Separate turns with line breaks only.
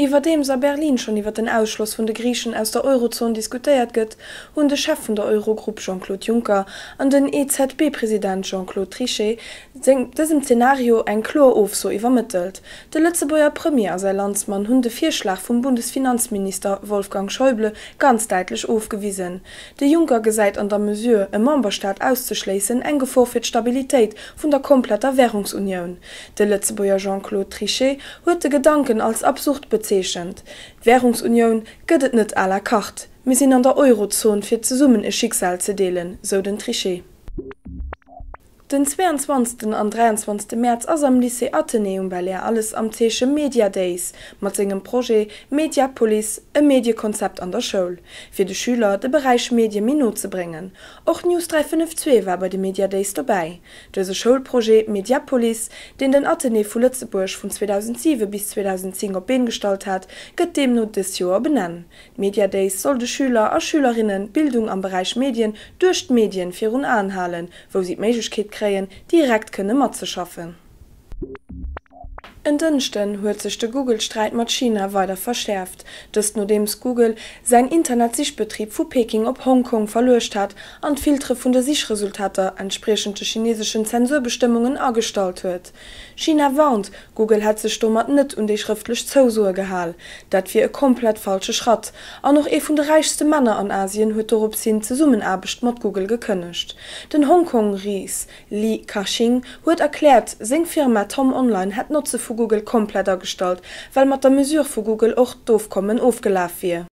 Iwwerdeems a Berlin schonn iwwer den Ausschloss vun de Griichen aus der Eurozon diskutéiert gëtt, hunn de Chef vun der Eurogrupp Jean-Claude Juncker an den EZB-President Jean-Claude Trichet dësem Zenario eng kloer Ofso iwwermëttelt. De Lëtzebuerger Premier a säi Landsmann hunn de Virschlag vum Bundesfinanzminister Wolfgang Schäuble ganz däitlech ofgewisen. De Juncker gesäit an der Mesure, e Memberstaat auszeschléissen, eng Gefor fir d'Stabilitéit vun der kompletter Wärungsunioun. De Lëtzebuerger Jean-Claude Trichet huet de Gedanken als absurd bezeechent. D'Wärungsunioun gëtt et net à la carte. Mir sinn an der Eurozon, fir zesummen e Schicksal ze deelen, sou den Trichet. Den 22 an 23 Mäerz ass am Lycée Athenée um Belair alles am Zeeche Media Days mat sengem Projet Mediapolis, e Mediekonzept an der Schoul, fir de Schüler de Beräich Medie méi no ze bréngen. Och News 352 war bei de Media Days dobäi. Dëse Schoulprojet Mediapolis, deen den Athenée vu Lëtzebuerg vun 2007 bis 2010 op d'Been gestallt hat, gëtt deemno dës Joer op en Enn. D'Media Days soll de Schüler a Schülerinnen d'Bildung am Beräich Medien duerch d'Medien virun Aen halen, wou si d'Méiglechkeet kréien, direkt kënne matzeschaffen. En Dënschden huet sech de Google-Sträit mat China weider verschäerft. Dëst nodeems Google säin Internet-Sichbetrib vu Peking op Hong Kong verluecht hat an d'Filtere vun de Sichresultater entspriechend de chineseschen Zensurbestëmmungen agestallt huet. China warnt, Google hätt sech domat net un déi schrëftlech Zousoe gehal. Dat wier e komplett falsche Schratt. An och ee vun de räichste Männer an Asien huet dorops hin d'Zesummenaarbecht mat Google gekënnegt. Den Hongkong-Ris Li Ka-shing huet erkläert, seng Firma Tom Online hätt d'Notze vu Google komplett agestallt, well mat der Mesure vu Google och d'Ofkommen ofgelaf wier.